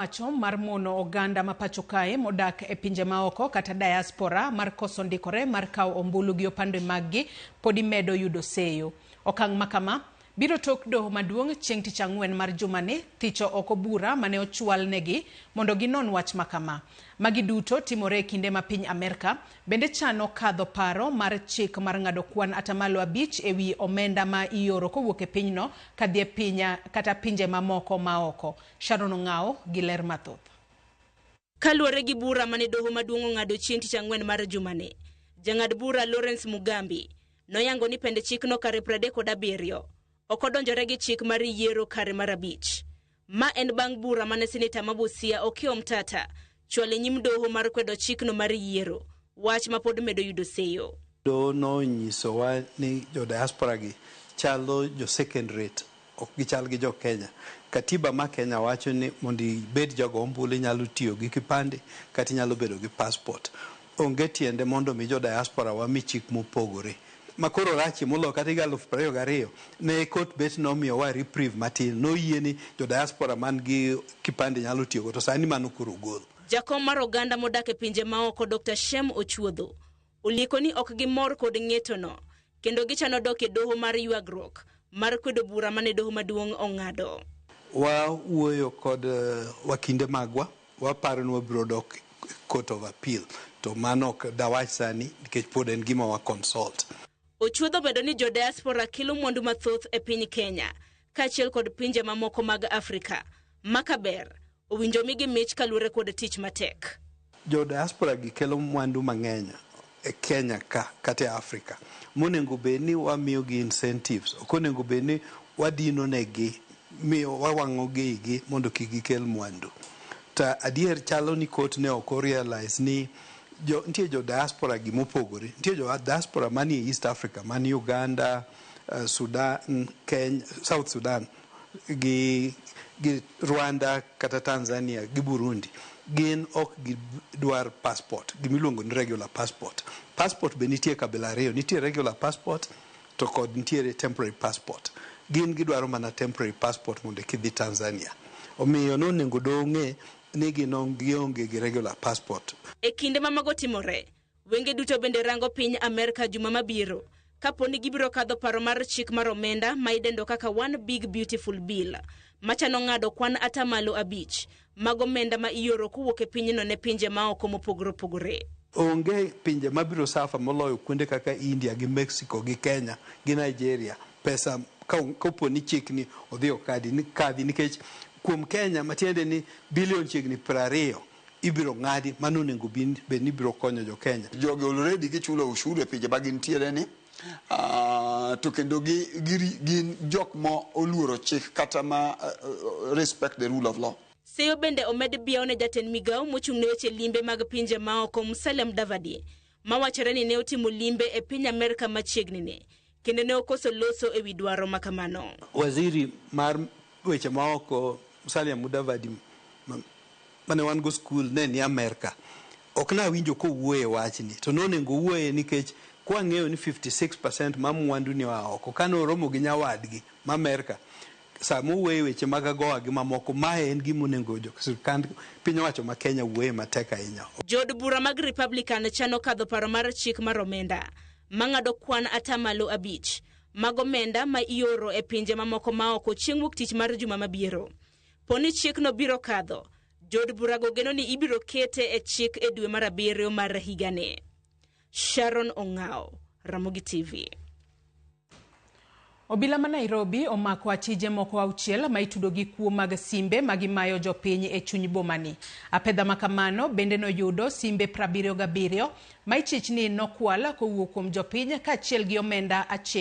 Wacho mar mono oganda ma pacho kae modak e pinje maoko kata diaspora mar koso ndikore mar kawo ombulu gi opande maggi podi medo yudo seyo. Okang' ma kama biro tok doho maduong' chieng' tich ang'wen mar jumani thicho oko bura mane ochwal negi mondo ginon wach ma kama. Magi duto timore e kinde ma piny Amerka bende chano kadho paro mar chik mar ng'ado kwan atamalo 5 ewi omenda ma ioro kowuok e pinyno kadhi e piny kata pinje mamoko maoko. Sharon Ong'awo gi ler mathoth. Kaluwore gi bura mane doho maduong' ong'ado chieng' tich ang'wen mar jumani, jang'ad bura Lawrence Mugambi noyango ni pend chikno kare 37 ok odonjore gi chik mar yiero kare mar 5. Ma en bang' bura mane seneta ma Busia Okiya Omtata chwalo e nyim doho mar kwedo chikno mar yiero, wach ma pod medo yudo seyo. Doho nonyisowa ni jo diaspora gi chalo jo second rate, ok gichal gi jo Kenya. Katiba ma Kenya wacho ni mondo ibed jago ombulu inyalo tiyo gi kipande kata inyalo bedo gi passport. Onge tiende mondo mi jo diaspora wami chik mopogore. Ma koro rachie moloyo kata higa 2022 ne court bet nomiyowa reprieve matin. Noyie ni jo diaspora man gi kipande nyalo tiyogo to sani mano koro ogol. Jakom mar oganda modak e pinje maoko Dr. Shem Ochuodho olieko ni ok gimor kod ng'etono kendo gichano dok e doho mar ywagruok mar kwedo bura mane doho maduong' ong'ado. Wawuoyo kod wakinde magwa, waparo ni wabiro dok Court of Appeal to mano ok dawach sani nikech pod en gima wa consult. Ochuodho bedo ni jo diaspora kelo mwandu mathoth e piny Kenya kaachiel kod pinje mamoko mag Afrika ma kaber owinjo migi mich kaluwore kod tich matek. Jo diaspora gi kelo mwandu mang'eny e Kenya ka kata e Afrika monego bed ni wamiyo gi incentives, ok onego bed ni wadino negi miyo wawang'o gigi mondo kik gikel mwandu. To adier chalo ni court ne ok o realize ni nitie jo diaspora gi mopogore. Nitie jo diaspora manie East Africa, mani Uganda, Sudan, Kenya, South Sudan gi Rwanda kata Tanzania gi Burundi. Gin ok gidwar passport, gimiluongo ni regular passport. Passport be nitie kabila ariyo, nitie regular passport to kod nitiere temporary passport. Gin gidwaro mana temporary passport mondo kidhi Tanzania. Omiyo nonego doho ng'e ni gin gionge gi regular passport. E kinde ma mago timore, wenge duto bende rango piny Amerka juma mabiro kapo ni gibiro kadho paro mar chik mar omenda ma idendo kaka One Big Beautiful Bill machano ng'ado kwan atamalo 5 mag omenda ma ioro kowuok e pinyno ne pinje maoko mopogore opogore. Onge pinje mabiro suffer moloyo kuonde kaka India gi Mexico gi Kenya gi Nigeria. Pesa kapo ni chikni odhi okadhi ni kadhi nikech kuom Kenya matiende ni bilion chiegni 20 ibiro ng'adi mano onego bed ni biro konyo jo Kenya. Jogi already gichulo ushuru e pinje ma gintiere ni to kendo gin jok ma oluoro chik kata ma respect the rule of law. Seyo bende omed biawo ne jatend migawo mochung' ne weche limbe mag pinje maoko Musalia Mudavadi mawachore ni ne otimo limbe e piny Amerka machiegni ni kendo ne okoso loso ewi dwaro ma kamano. Waziri mar weche maoko Musalia Mudavadi mane wan go skul ne ni Amerka. Ok nawinjo kowuoye wachni to nonego owuoye nikech kwang'eyo ni 56% ma mwandu ni oa oko kane oromo gi nyawadgi ma Amerka sama owuoye weche mag agoa gi mamoko mae en gima onego jo sirkand piny owacho ma Kenya wuoye matek ahinya. Jood bura mag Republican chano kadho paro mar chik mar omenda mang'ado kwan atamalo 5 mag omenda ma ioro e pinje mamoko maoko chieng' wuok tich mar juma mabiro. Poni chikno biro kadho, jood burago geno ni ibiro kete e chik e dwe mar 7 mar higani. Sharon Ong'awo, Ramogi TV. Obila ma Nairobi omako achije moko 6 ma itudo gi kuo mag simbe ma gimayo jopiny e chuny bomani. Apedha ma kamano bende noyudo simbe 77 ma ichich ni nokwal kowuok kuom jopiny kaachiel gi omenda achiel.